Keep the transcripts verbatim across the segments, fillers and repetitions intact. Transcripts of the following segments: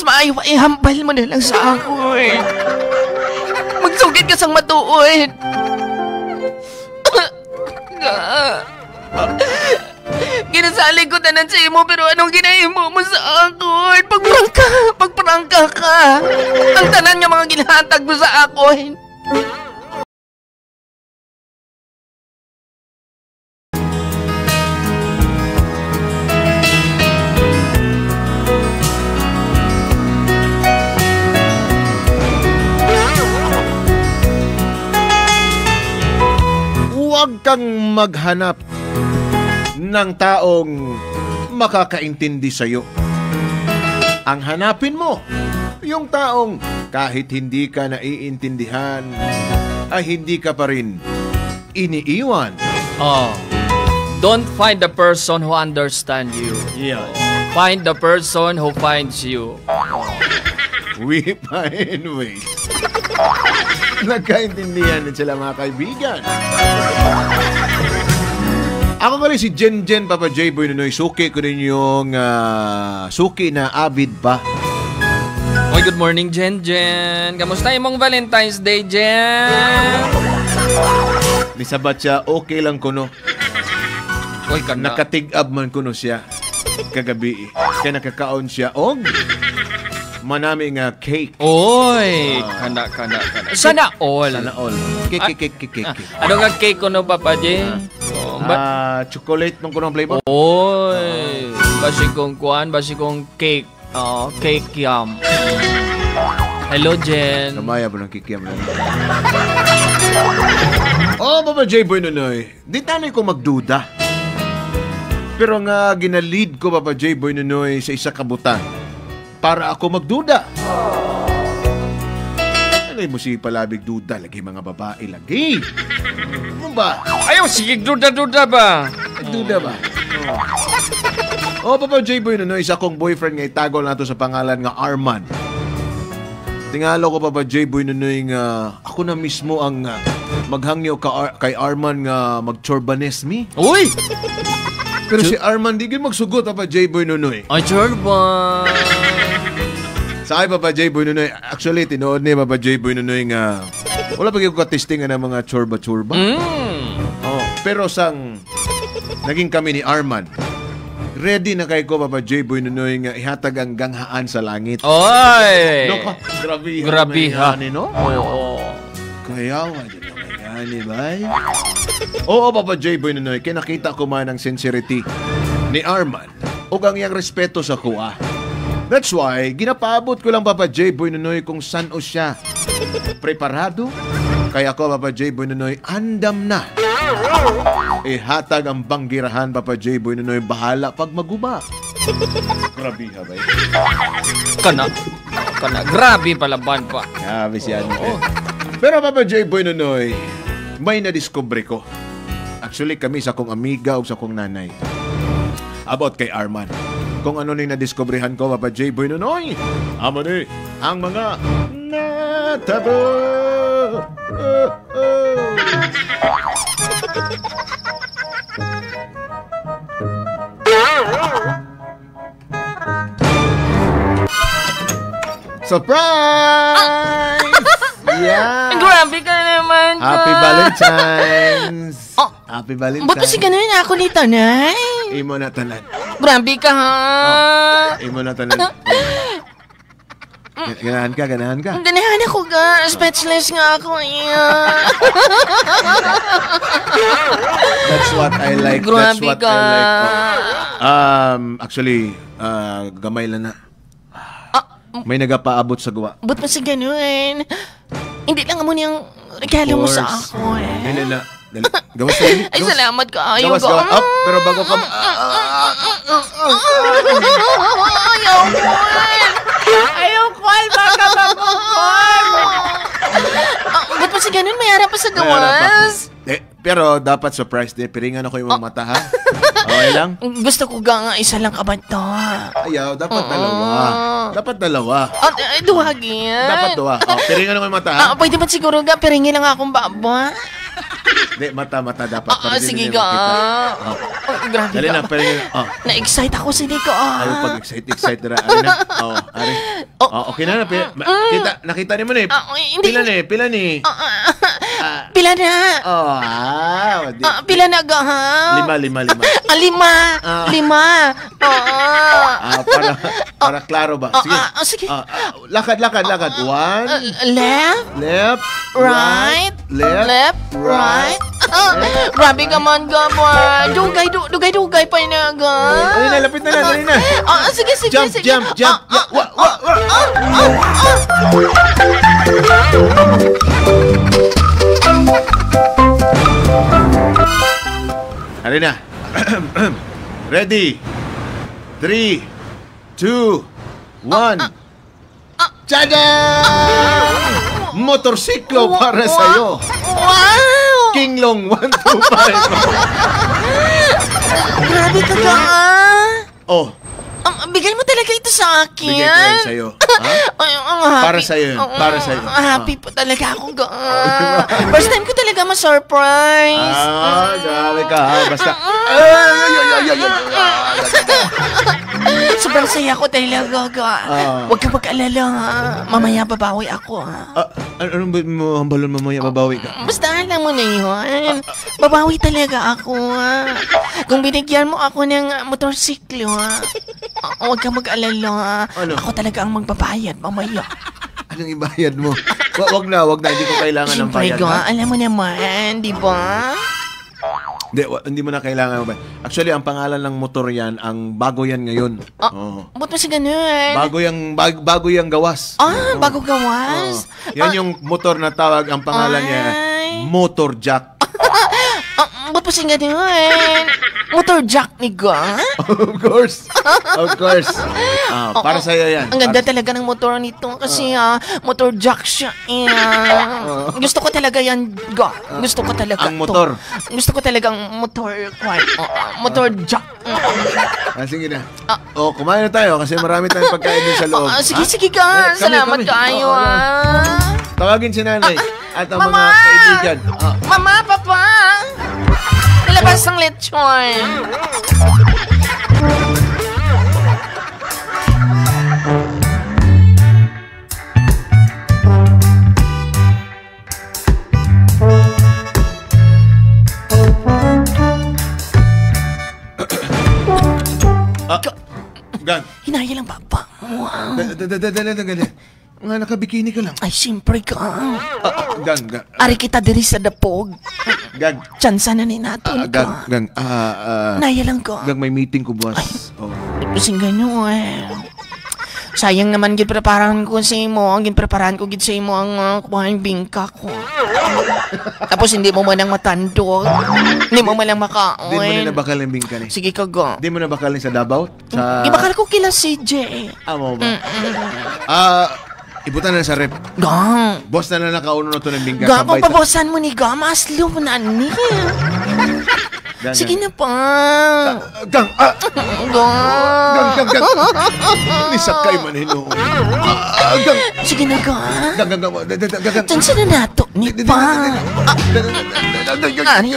Maayo pa, ihambal mo na lang sa akon. Magsugid ka sang matuod. Nga. Ginasalig ko tanan sa imo, pero anong ginahimo mo sa akon? Pagprangka, pagprangka ka. Ang tanan nga mga ginhatag mo sa akon. Huwag kang maghanap ng taong makakaintindi sa'yo. Ang hanapin mo, yung taong kahit hindi ka naiintindihan, ay hindi ka pa rin iniiwan. Oh. Don't find the person who understand you. Yes. Find the person who finds you. We find ways. Nagkaintindihan din sila, mga kaibigan. Ako pala si Jen Jen, Papa J Boy Nunoy. Suki ko ninyong, ah, suki na avid pa. Oy, good morning, Jen Jen. Kamusta imong Valentine's Day, Jen? Nisabat siya, okay lang kuno. Oy, kana. Nakatig-ab man kuno siya kagabi, eh. Kay nakakaon siya og manami nga cake. Oy, ah, kana, kana, kana. Sana all. Sana all. Cake, ah, cake, cake, cake, ah, cake. Ano nga cake kuno, Papa J? Ah. Oh, ba- Ah, chocolate man kuno ang flavor. Oy, ah, basi kong kuan, basi kong cake. Oh, cake yam. Hello, Jen. Kamaya po ng kikiam na. Oh, Papa J Boy Nunoy, di tanay ko magduda. Pero nga ginalid ko, Papa J Boy Nunoy, sa isa ka butang para ako magduda. Ano mo si palabig duda? Lagi mga babae lagi. Ano ba? Ayaw, sige, duda-duda ba? Duda ba? Oh, Papa J Boy Nunoy, isa kong boyfriend nga itago nato sa pangalan nga Arman. Tingalo ko, Papa J Boy Nunoy, nga ako na mismo ang, ah, maghangyo ka Ar-, kay Arman nga mag-chorbanes mi. Uy! Pero si Arman di gyud magsugot, Papa J Boy Nunoy. Ay, chorban. Sa ay, Papa J Boy Nunoy, actually, tinuod ni Papa J Boy Nunoy nga wala pa gyud ko ka-testing nga mga chorba-chorba. Mm. Oh, pero sang naging kami ni Arman, ready na kay ko, Papa J Boy Nunoy, nga ihatag ang ganghaan sa langit. Oy! No, pa, grabe, grabe, ha? Ni, no? Oo. Kaya, wa dyan na may gani, bay. Oo, Papa J Boy Nunoy, kay nakita ko man ang sincerity ni Arman ug ang iyang respeto sa kuha. That's why, ginapaabot ko lang, Papa J Boy Nunoy, kung san-o siya preparado. Kaya ako, Papa J Boy Nunoy, andam na ihatag ang banggirahan, Papa J Boy Nunoy, bahala pag maguba. Grabe ha, bay. Kana, kana, grabe palaban pa. Grabe siya, ano, eh. Pero, Papa J Boy Nunoy, may nadiskubre ko. Actually, kami sa kong amiga ug sa kong nanay. About kay Arman. Kung ano ni nadiskubrihan ko, Papa J Boy Nunoy. Amo ni ang mga natabo. Oh, oh. Surprise! Yeah! Grabe ka naman, Happy Ka. Valentine's! Oh, Happy Valentine's! Ba't kasi ganun ako ni Tanay? Imo na tanan. Grabe ka, ha? Oh, imo na tanan. Ga-, ganahan ka, ganahan ka. Ang ganahan ako, Ga. Speechless nga ako, iya. That's what I like. That's Grabe what ka. I like. Oh. Um, actually, ah, gamay lang na. Ah, m- May nagapaabot sa guwa. Ba't pa sa ganun? Hindi lang amo niyang regalo mo sa Of course. Ako, eh. Hindi na. Dali. Gawas, dali. Ay, Gawas. Salamat ka. Ayaw Gawas, ko. Gawas. Up, pero bago ka ma-, ah, ah, ah, ah, ah, ah. Ayaw ko, eh. Ayaw ko, ay, baka bago ko. Ah, ba't pa sa ganun? May harap pa sa May harap pa. Gawas. Eh, pero dapat surprise din. Piringan ako yung Ah. Mata, ha? Okay lang? Gusto ko ga nga isa lang ka bata. Ayaw, dapat Oo. Dalawa. Dapat dalawa. Ah, eh, duha, gid. Dapat duha. Oh, piringan ako yung mata, ha? Ah, pwede ba siguro ga, piringi lang akong baba? Di, mata, mata dapat. Ah, para ah, dili sige nila ka. Makita. Oh. Oh, grabe Dali ka. Na, pero yun, oh. Na-excite ako, sige ka. Ayaw pag-excite, excite na. Ari na. Oh, ari. Oh. Oh, okay na na. Pi- ma- Mm. kita, nakita niyo mo na eh. Ah, oh, hindi. Pila na eh, pila ni? Ah, ah, Ah. pila na? Oh, ah, di- Ah, pila na ga, ha? Lima, lima, lima. Ah, lima. Ah. Lima. Oo. Ah, para, para klaro ba? Ah, Sige. ah, ah, sige. Ah, ah, lakad, lakad, lakad. One. Ah, left. Left. Right. Right. Left. Left. Right. Right. Grabe ka man, Gabor. Dugay, du- dugay, dugay pa yun, ga. Dali na, lapit na na, dali na. Ah, sige, sige, Jump, sige. jump, jump. Ah, ah, Ya, wa, wa, wa. ah, ah, ah. Dali na. Ready? Three, two, one. Ah, ah. Tada! Ah! Motorsiklo Wa- para wa- sa'yo. Wow! Kinglong one two five. Grabe ka, ga, ah. Oh. Um, bigay mo talaga ito sa akin. Bigay ko yan sa'yo. Ha? Ay, ang happy. Para sa'yo yun. Oo, Para sa'yo. ang happy Ah. po talaga ako, ga. Oh, di ba? First time ko talaga ma-surprise. Ah, grabe ka, ha? Basta, Mm. ay, ay, ay, ay, ay, ay, ay, ay, ay, ay. Sobrang saya ko talaga, ga. Ah. Huwag ka mag-alala, ha? Mamaya babawi ako, ha? Ah, an- anong ba mo hambalon mamaya babawi ka? Basta alam mo na yun. Babawi talaga ako, ha? Kung binigyan mo ako ng, ah, motorsiklo, ha? Ah, huwag ka mag-alala, ha? Ano? Ako talaga ang magbabayad mamaya. Anong ibayad mo? Wa- wag na, wag na. Hindi ko kailangan ng Siyempre, bayad, ga, ha? alam mo naman, di ba? Hindi, wa- hindi mo na kailangan. Mag- Actually, ang pangalan ng motor yan, ang bago yan ngayon. Ah, Oo. ba't mo siya ganun? Bago yung, bag- bago yung gawas. Ah, Oo. bago gawas? Oo. Yan Ah. yung motor na tawag, ang pangalan niya, Ay. Motor Jack. Ah, ba't mo siya ganun? Motor Jack ni ga? Of course. Of course. Ah, Oo. para sa'yo yan. Ang ganda Para talaga ng motor nito kasi, ah, motor jack siya. Eh, ah, Oo. gusto ko talaga yan, ga. Ah, Gusto ko talaga ang to. motor. Gusto ko talaga ang motor, kwan. Oo, motor jack. Ah, sige na. Ah. Oh, kumain na tayo kasi marami tayong pagkain din sa loob. Ah, sige, Ha? sige ka. Eh, kami, Salamat kami. kaayo, Oo, ah. Tawagin si nanay Ah, at ang Mama! mga kaibigan. Ah. Mama, Papa! Nilabas ang lechon. Ah, Ka- Gang. Hinaya lang, Papa. Wow. Da- da- da- da- Dali, dali, dali. Nga, nakabikini ka lang. Ay, siyempre ka. Ah, Gang, Gang. Ari kita diri sa dapog. Gang. Tsansa na ni naton Ah, Gang, ka. Gang. Ah, ah, Naya lang ka. Gang, may meeting ko buwas. Ay. Oh. Pusing ganyo eh. Sayang naman gid preparahan ko sa imo, ang ginpreparahan ko gid sa imo ang, ah, kuhain bingka ko. Tapos hindi mo man lang matandog. Hindi mo man lang makaon. Di mo na nabakal ang bingka ni. Sige ka, ga. Di mo nabakal ni sa Davao? Sa Gibakal ko kila C J. Amo ba? Mm-mm. Ah, ibutan na sa rep. Ga. Boss na na nakauno na to ng bingka. Ga, Sabay kung ta- pabosan mo ni ga, mas love na ni. Gang, Sige gang. na pa. Ah, gang, ah. Gang. Gang, gang, gang. Nisakay man hinuon. Ah, gang. Sige na, gang. Gang, gang, gang. Da- da- da- gang, gang. Tsansa na nato ni Di- di- pa. di- di- di- di- di- di- Ari.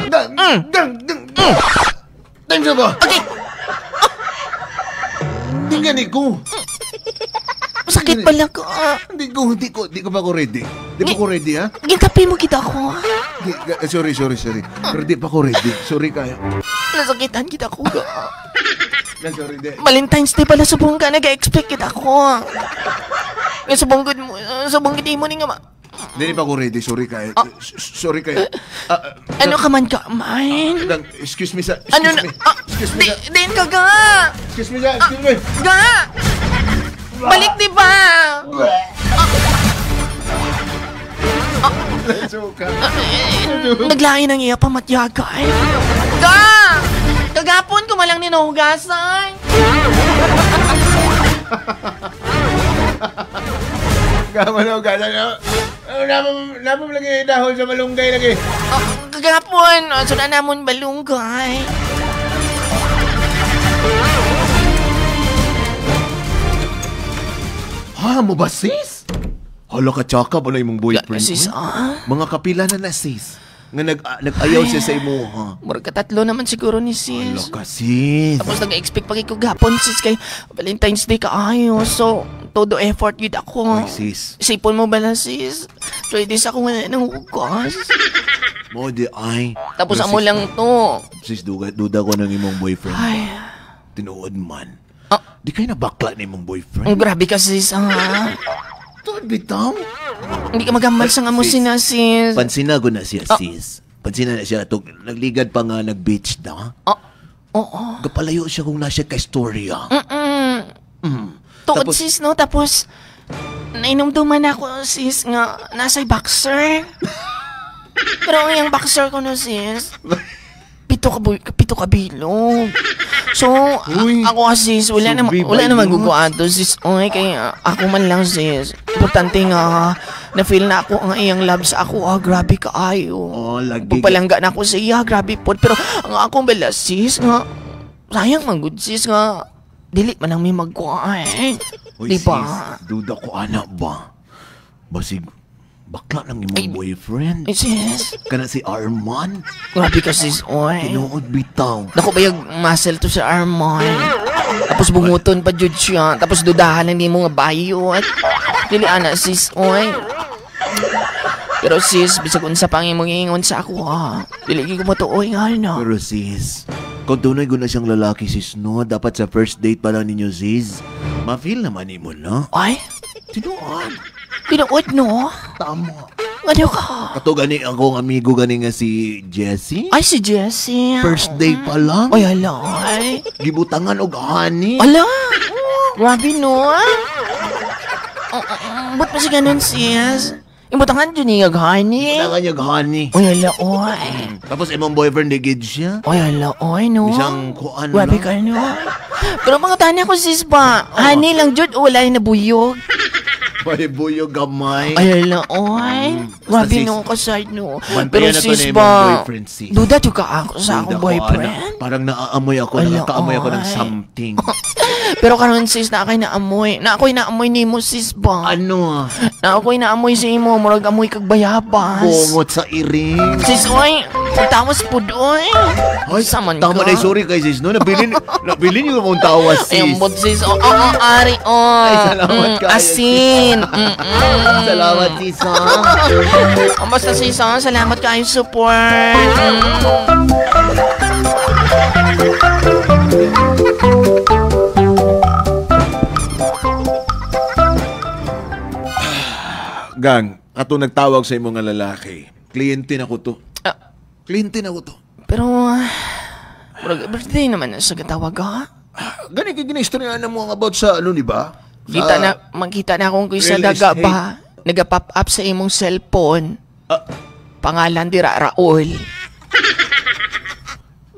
Gang, gang, gang, gang. Thank you ba? Okay. Tingnan ko. Sakit pala ko. Hindi ko, hindi ko, hindi ko pa ko ready. Hindi pa Gi- ko ready, ha? Ginkape mo kita ko. Di, ga- sorry, sorry, sorry. Pero di pa ko ready. Sorry kayo. Nasakitan kita ko. Ga, sorry, di. Valentine's Day pala subong ka, nag-expect kita ko. Nga subong gud mo, subong gid mo ni nga ma- Dili pa ko ready, sorry kayo. Ah. S- s- sorry kayo. Ah, ah, Ano ka man ka, man? Gang, excuse me sa, Ano excuse na? me. Ah, Excuse me di, sa, din ka ga. Excuse me sa, excuse me. Ga! Balik, di ba? Suka. Naglain ang iya pamatyaga eh. Ga! Kagapon ko malang ninuhugasan. Gama na, gana na. Oh, napam, napam lagi dahon sa malunggay lagi. Ah, kagapon, ah, sud-an namon balunggay. Ha, mo ba, sis? Hala, ka-tsaka ba na imong boyfriend, Sis, oy? Ah? Mga kapila na na, sis. Nga nag-, ah, nag-ayaw siya sa imo, ha? Murag katatlo naman siguro ni sis. Hala ka, sis. Tapos nag-expect pa gid ko gapon, sis, kay Valentine's Day kaayo. So, todo effort gid ako. Ay, sis. Sipon mo ba na, sis? Three days ako nga nanghugas. Mo di ay. Tapos amo lang to. Sis, duda, duda ko ng imong boyfriend. Ay. Tinuod man. Ah. Di kay nabakla ni imong boyfriend? Ang grabe ka, sis, ah. Tuod bitaw. Hindi ka maghambal sa nga mo sina, sis. Pansina ko na siya, sis. Pansina na siya. Tug-, nagligad pa nga nag-beach na. Ah, oo. Gapalayo siya kung na siya ka-istorya. Mm-mm. Mm. Tuod, sis, no? Tapos, nainumduman ako, sis, nga nasa'y boxer. Pero ang iyang boxer ko, no, sis, pito ka bu-, pito ka bilog. So, a-, ako, ah, sis, wala na, wala na magugwa ato, sis. Oy, kay, ah, ako man lang, sis. Importante nga, na-feel na ako ang iyang love sa ako, ah, grabe kaayo. Oh, lagi. Pagpalangga na ako sa iya, grabe pod. Pero ang akong bala, sis, nga, sayang man gud, sis, nga, dili man lang may magkuha, eh. Uy, di ba? Sis, duda ko, ana ba? Basig, bakla nang imong boyfriend. Ay, sis. Kana si Arman. Grabe ka, sis, oy. Tinuod bitaw. Dako ba yung muscle to si Arman? Tapos bunguton pa jud siya. Tapos dudahan na nimo nga bayot. Dili ana, sis, oy. Pero sis, bisag unsa pa ang imong ingon sa ako, ha. Dili gyud ko matuoy nga ana. Pero sis, kung tunay gud na siyang lalaki, sis, no, dapat sa first date pa lang ninyo, sis, ma-feel naman nimo, no? Ay? Tinuod. Tinuod, no? Tama. Ano ka? Kato gani akong amigo gani nga si Jessie. Ay, si Jessie. First day pa lang. Ay, hala, ay. Gibutangan og honey. Ala! Grabe, no? Ah, ah, ah, ba't pa si ganun, sis? Ibutangan dyan niya, honey. Ibutangan niya, honey. Ay, hala, oy. Tapos imong boyfriend, di gid siya. Ay, hala, oy, no? Bisang kuan, grabe no? Ka, no? Pero mga tani ako, sis, ba? Oh. Honey lang, jud, o walay na buyog. May buyog gamay. Ay, hala, oy. Mm. Basta, grabe, sis, no, kasad, no? Pero, sis, ba? Duda jud ka ako sa akong boyfriend? Duda ko, ana. Parang naaamoy ako, nakakaamoy ako ng something. Pero karon, sis, na kay naamoy. Na ako'y naamoy nimo, sis, ba? Ano? Na ako'y naamoy sa imo, murag amoy kag bayabas. Bungot sa iring. Sis, oy, tawas pud, oy. Ay, tama na, sorry kay sis, no? Nabilin, nabilin yung akong tawas, sis. Ay, ambot, sis. Oo, oo, ari, oh. Ay, salamat kaayo, sis. Asin. Mm-mm. Salamat, sis, ha? Ang basta, sis, ha? Salamat kaayo, support. Mm. Gang, ato nagtawag sa imo nga lalaki. Kliyente na ko to. Ah. Kliyente na ko to. Pero, ah, murag everyday naman na sa gatawag, ha? Ah, gani kay ginaistorya na mo ang about sa ano, di ba? Kita na, makita na akong kuya sa daga ba? Nagapop up sa imong cellphone. Ah. Pangalan dira, Raul.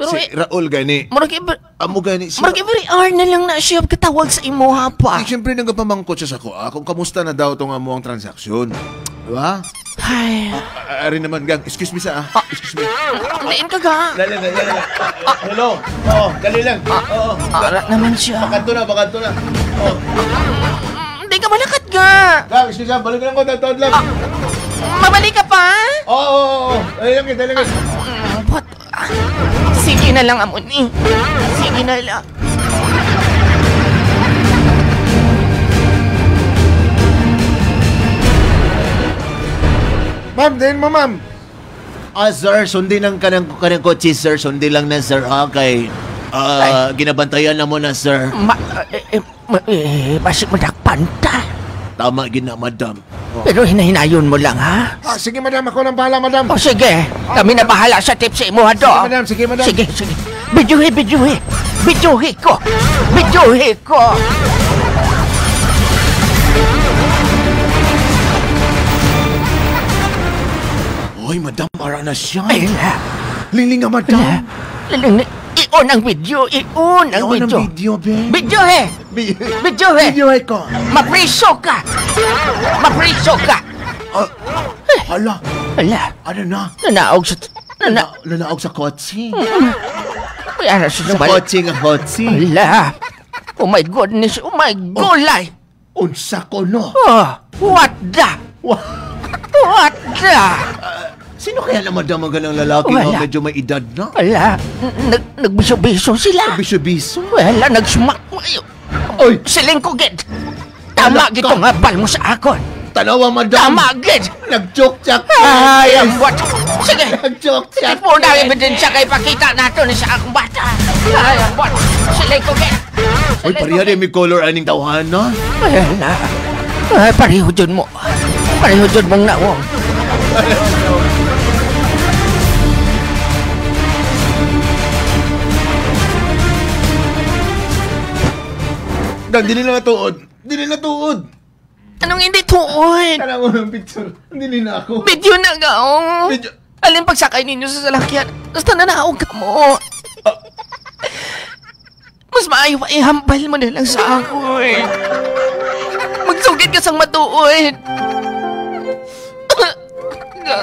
Pero si eh, Raul gani. Murag iba, amo gani siya. Murag every hour na lang na siya katawag sa imo, ha, pa. Di, siyempre, nagapamangkot siya sa ko, ah, kung kamusta na daw tong amo ang transaksyon. Di ba? Ay. Ah, ah, ari naman, gang. Excuse me sa, ah. Ah. Excuse me. Diin ka, ga? Dali, dali, dali. Ah. Hello? Oo, dali lang. Ah. Oo. Ah, ara naman siya. Bakanto na, bakanto na. Oh. Hindi ka malakat, ga. Gang, excuse me, balik lang ko, tatawad lang. Ah. Mabalik ka pa? Oo, oo, oo. Dali lang, dali lang. Ah, what? Sige na lang, amo ni. Sige na lang. Ma'am, din mo, ma'am. Ah, sir, sundi lang kanang, kanang kotse, sir. Sundi lang na, sir, ha? Kay, ah, ay, ginabantayan na mo na, sir. Ma-, eh, eh, Ma-, eh, basi madakpan ta. Tama gid na, madam. Oh. Pero hinahinayon mo lang, ha? Ah, sige, madam. Ako nang bahala, madam. O, sige. Kami na bahala sa tip sa imo, ha, do? Sige, madam. Sige, madam. Sige, sige. Bidyuhi, bidyuhi. Bidyuhi ko. Bidyuhi ko. Oy, madam, ara na siya. Ay, la. Lili nga, madam. La. Lili nga. I-on ang video, i-on ang video. I-on ang video, be. Video, he. Bi-, video, he. Video, he ko. Mapriso ka. Mapriso ka. Ah, hala. Hala. Ano na? Nanaog sa, nana- Na-, nanaog sa kotse. Mm. Uy, ano siya sa balik? Sa kotse nga kotse. Hala. Oh my goodness, oh my gulay. Unsa ko, no? Ah, what the? Wa-, What the? Ah, sino kaya na, madam, ang ganang lalaki nga Wala. medyo may edad na? Wala. N-, nag-, nagbiso-biso sila. Nagbiso-biso? Wala, nagsmak. Ay! Oy! Siling ko, gid. Tama Wala gid ka. Tong habal mo sa akon. Tanawa, madam. Tama gid. Nag-joke-joke. Ay, ang buat. Sige. Nag-joke-joke. Tipo na ebidensya kay pakita nato ni sa akong bata. Ay, ang buat. Siling ko, gid. Uy, pareha din may color aning tawhana. Ayan na. Ay, pareho dyan mo. Pareho dyan mong nawong. Gag, dili na tuod. Dili na tuod. Anong hindi tuod? Tanawa ng picture. Dili na ako. Video na ga, oh. Video. Alin pagsakay ninyo sa salakyan? Basta nanaog ka mo. Ah. Mas maayo pa ihambal mo na lang sa ako, eh. Magsugid ka sang matuod. Ga.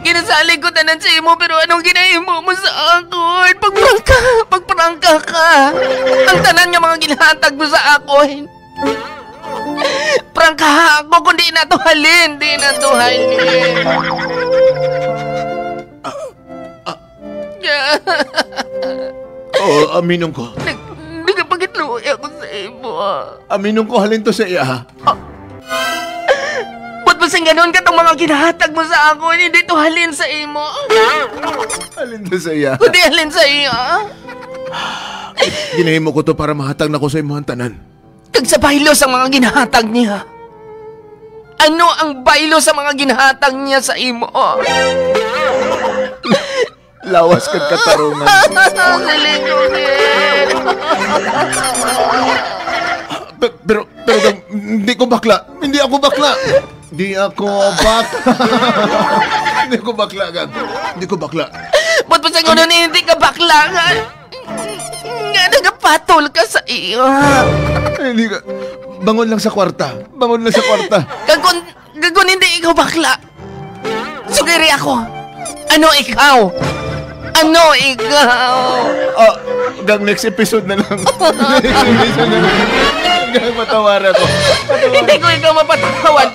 Ginasalig ko tanan sa imo, pero anong ginahimo mo sa akon? Pagprangka, pagprangka ka. Ang tanan nga mga ginhatag mo sa akon. Prangkaha ako kung di na to halin, di na to halin. Ah, ah. Oo, aminon ko. Nag-, nagapangitluoy ako sa imo, ah. Aminon ko, halin to sa iya, ha? Ba't ba sing ganun ka tong mga ginahatag mo sa ako? Hindi to halin sa imo. Halin to sa iya. Kundi halin sa iya. Ginahimo ko to para mahatag na ko sa imo ang tanan. Kag sa baylo sa mga ginahatag niya. Ano ang baylo sa mga ginahatag niya sa imo? Lawas kag katarungan. Siling ko, gid. Pe-, pero, pero, gang, hindi ko bakla. Hindi ako bakla. Di ako bakla. Hindi ako bakla, gang. Hindi ko bakla. Ba't pa sa ni hindi ka bakla, nga? Nga nagapatol ka sa iya? Ay, hindi ka. Bangon lang sa kwarta. Bangon lang sa kwarta. Kag kun, kag kun hindi ikaw bakla, sugiri ako. Ano ikaw? Ano ikaw? Ah, gang next episode na lang. Next episode na lang. Gang, patawara ko. Patawara. Hindi ko ikaw mapatawad.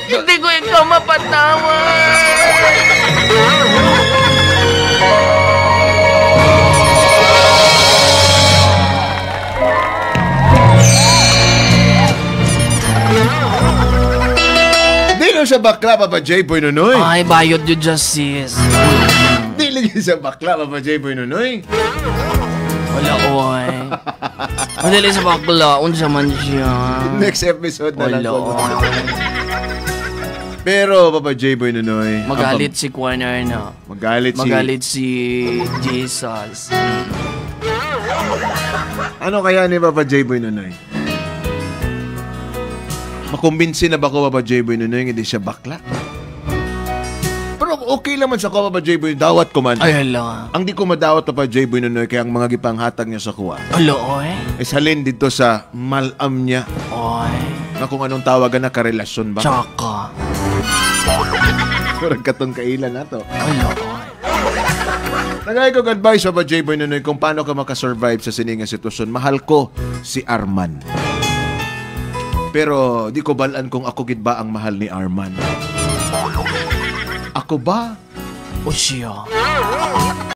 Hindi ko ikaw mapatawad. Di lang siya bakla, Papa J. Boy Nonoy. Ay, bayot yun, Justice. Di lagi siya bakla, Papa J. Boy Nonoy. Wala, oy. Madali sa bakla, unsa man siya. Next episode na lang Wala, ko. Oy. Pero, Papa J. Boy Nonoy, ang Magalit pam- si Kuan Erna. Magalit si Magalit si Jesus. Ano kaya ni Papa J. Boy Nonoy? Makumbinsi na ba ko, Papa J. Boy Nonoy, nga di siya bakla? Pero okay lang man sa ko, Papa J. Boy, dawat ko man. Ay, hala. Ang di ko madawat, Papa J. Boy Nonoy, kay ang mga gipanghatag niya sa kuha Hala, oy. is halin dito sa malam niya. Oy. Nga kung anong tawagan na karelasyon ba? Tsaka. Murag katong kaila na to. Hala, oy. Tagay kog advice, Papa J. Boy Nonoy, kung paano ka makasurvive sa sini nga sitwasyon. Mahal ko si Arman. Pero di ko balan kung ako gid ba ang mahal ni Arman. Ako ba o siya?